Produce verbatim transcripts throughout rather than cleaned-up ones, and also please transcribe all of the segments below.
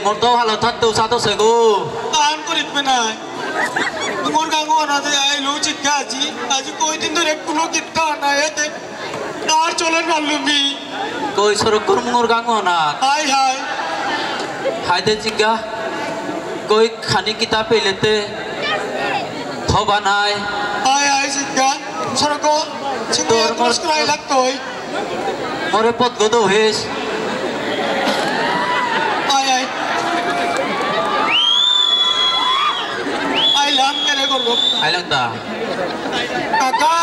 মোর তো ভালো থাকতে উসাতো সেগো। আন করিত মে নাই। মোর গাঙ অনা দে আইলো চিক্কা আজি। আজি কই দিন ধরে কোনো কিত্তা নাই এতে। আর চলে না লুমি। কই সরকর মোর গাঙ অনা। High high. হাই দে চিক্কা। কই খানি কিতা পেলেতে। থবা নাই। হাই হাই চিক্কা। সরকর। তোর মোর ক্রস করাই লাগতই। মোরে পথ গো দো হেস। আয়, আয়। আইলাম কেনে করবো? আইলাম দা। কাকা।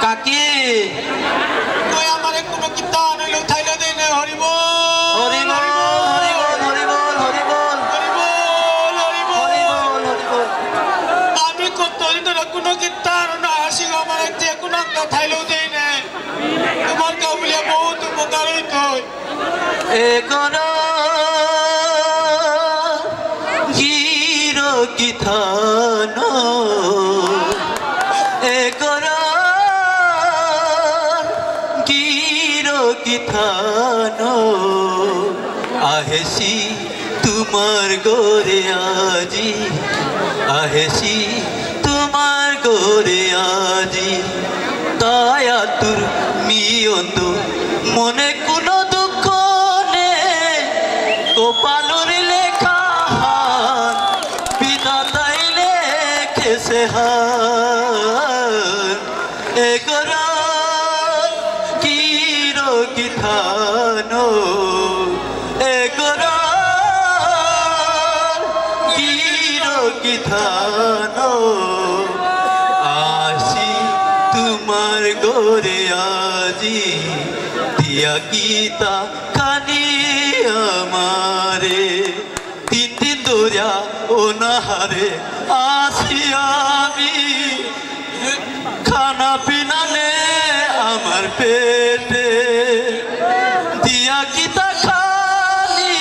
কাকি। কই আমারে কোনো কিতা আনলো থাইলে দেই না, হরি বল। হরি বল, হরি বল, হরি বল, হরি বল। হরি বল, হরি বল। হরি বল, হরি বল। আমি কত দিন ধরে কোনো কিতা আর না আসি, আমারে যে কোনো একটা থাইলেও দেই না। তোমার কাবুলিয়া বহুত উপকার হইতো। এগোর গিরো কিথানো, এগোর গিরো কিথানো, আহেসি তোমার গরে আজি, আহেসি তোমার গরে আজি। তাই আতুর মিয়ন্ত মনে কোনো দুঃখ নেই, কপালর লেখা হান, বিধাতাই লেখেছে হান। এগোর গিরো কিথানো, এগোর গিরো কিথানো, আসি তোমার গরে আজি, দিয়া কিতা খানি আমারে। তিন দিন ধরিয়া অনাহারে আসি আমি, খানা পিনা নে আমার পেটে, দিয়া কিতা খানি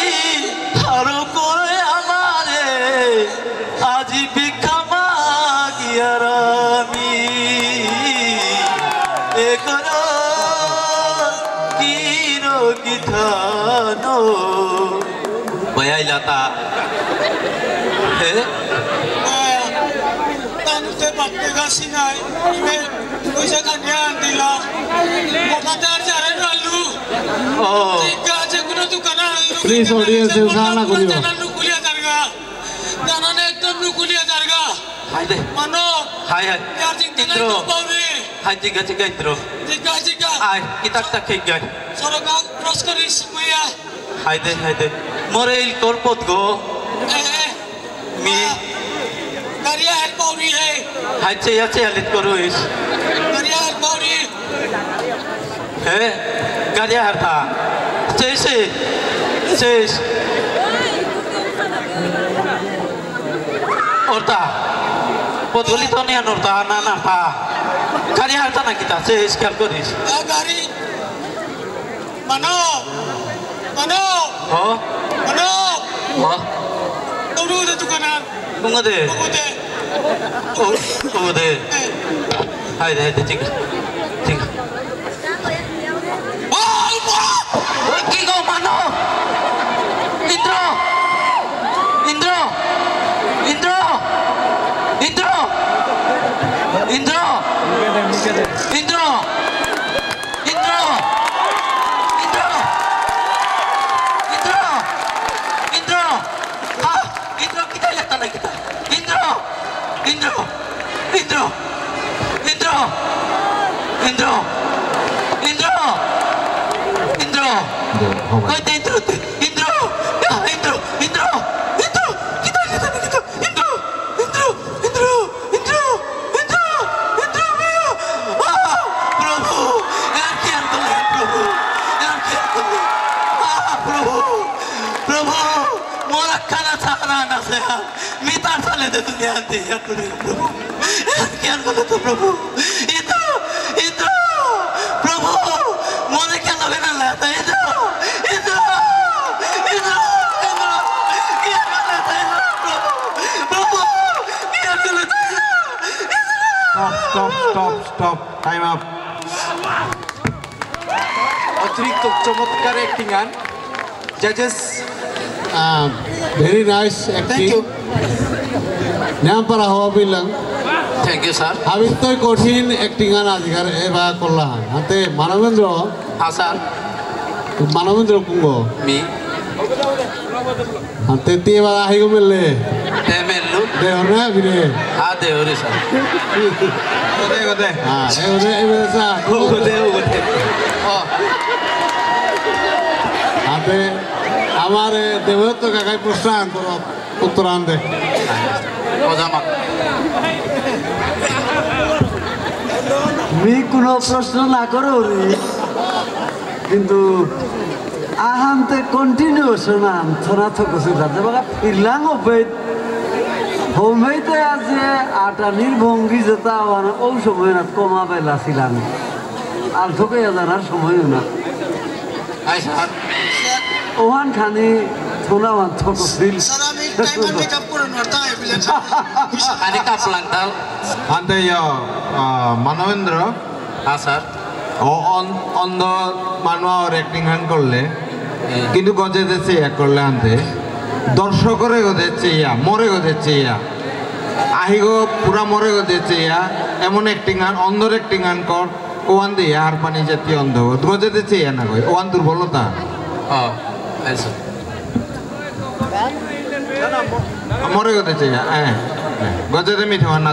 হারো কই আমারে, আজি ভিক্ষা মাগিয়ার আমি। এগোর গিরো কিথানো। ভাইয়া ইলাতা। হে? তানুতে বাট্টে গাছি নাই। ইমে পয়সা কানিয়া আন দিলা। মোটাতে আর জানে না আলু। ও। ঠিক আছে, কোনো দোকান আর প্লিজ, অডিয়েন্স, উৎসাহ না করিও। জানা নুকুলিয়া জারগা। জানা না একদম নুকুলিয়া জারগা। হাই দে। মানো। High, high. ইয়ার চিন্তা নাই ইন্দ্র। তো পাউরি। হাই, ঠিক আছে, ঠিক আছে, ইন্দ্র। ঠিক আছে, ঠিক আছে। আয়, কিতাবটা খেয়ে যায়। সড়ক ক্রস করিস, মুইয়া। হাই দে, হাই দে। মোরে ইল করপত গো। এ, এ। মি। গাড়িয়া হেল্প আউরি হে। হাই চে, ইয়া চে, হালিত করো ইস। গাড়িয়া হেল্প আউরি। হে? গাড়িয়া হারতা। চে, চে। চে। অরতা। পদগলি তো নিয়া নরতা, না, না, তা। গাড়িয়া হারতা না কিতা, চে, ইস, খেয়াল করিস। এ, গাড়ি। মানো, মানো। হ? মানো। হ? তরু দে দোকানার। কুঙ দে? কুঙ দে? ও, কুঙ দে? এ। হাই দে, হাই দে, ঠিক আছে। ঠিক আছে। ও, ও, ও, কি গো মানো? ইন্দ্র! ইন্দ্র! ইন্দ্র! ইন্দ্র! ইন্দ্র! ইন্দ্র! ইন্দ্র! ইন্দ্র! ইন্দ্র! ইন্দ্র! হা! ইন্দ্র, কিতা ইলা তালা কিতা? ইন্দ্র! ইন্দ্র! ইন্দ্র! ইন্দ্র! ইন্দ্র! ইন্দ্র! ইন্দ্র! ইন্দ্র! কইতে ইন্দ্র তে? ইন্দ্র! ইয়া, ইন্দ্র! ইন্দ্র! ইন্দ্র! কিতা ইলা তালা কিতা? ইন্দ্র! ইন্দ্র! ইন্দ্র! ইন্দ্র! ইন্দ্র! ইন্দ্র! ইন্দ্র! আহ! প্রভু! এর কি আন্দোলন, প্রভু? এর কি আন্দোলন? আহ, প্রভু! প্রভু! মোরা খানা ছাড়া না সে। মিতার সালে দে দুনিয়া আনতে ইয়া করে প্রভু। এর কি আন্দোলন তো প্রভু? ইন্দ্র! ইন্দ্র! প্রভু! মোরে কেন বেনা লাগতা? ইন্দ্র! ইন্দ্র! ইন্দ্র! ইন্দ্র! কি আন্দোলন তো ইন্দ্র? প্রভু! প্রভু! কি আন্দোলন তো Indra? Stop, stop, stop, stop. Time up. অতিরিক্ত চমৎকার অ্যাক্টিং আর জাজেস। আহ, Very nice acting. Thank you. নিয়াম পারা হবা বিলাং। Thank you, sir. হাবিত্তই কঠিন acting আন আজিকার এবা করলা। হাতে মানবেন্দ্র। হ্যাঁ, sir. মানবেন্দ্র কুঙগ? মি। হাতে তি এবা আহিগ মেললে। তে মেললু। দেহরে বিরে। হ্যাঁ, দেহরে, sir. কোথায়, কোথায়? হ্যাঁ, এ ওরে, এ ওরে, sir. কোথায়, কোথায়? ও। হাতে আমার, এ, দেবদত্ত কাকাই প্রশ্ন আন করো। উত্তর আন দে। ওজামা। মি কোনো প্রশ্ন না করো রে। কিন্তু আহান্তে continuation আন, থনা থকসি যাতে বাগা ফিরলাং ওপেত। হোমেইতে আছে আটানির ভঙ্গি যেতা আওয়ান, ও সময় না কমা বেলা ছিলাম। আর থকে জানার সময় না। I sir. ওহান খানি থনা ওয়ান থকসিল। স্যার, আমি টাইমার মেকআপ করে নোয়ারতাম, এই বুলে। আরে কাপলাং তাল। আন্তে ইয়া, আ, মানবেন্দ্র। হ্যাঁ, স্যার। ও অন-, অন্ধ মানু ওর acting হান করলে, হুম। কিন্তু গজে দেশে ইয়া করলে আনতে, দর্শকরে গজে চেয়া, মরে গজে চেয়া, আহিগো পুরা মরে গজে চেয়া, এমন acting হান, অন্ধর acting হান কর, ওয়ান দিয়ে আর পানি জাতীয় অন্ধ, গজে দেশে ইয়া না গই, ওয়ান দুর্বলতা। ও, আচ্ছা। মরে গজে চেয়া, হ্যাঁ, হ্যাঁ। গজে দে মিঠে ওয়ান না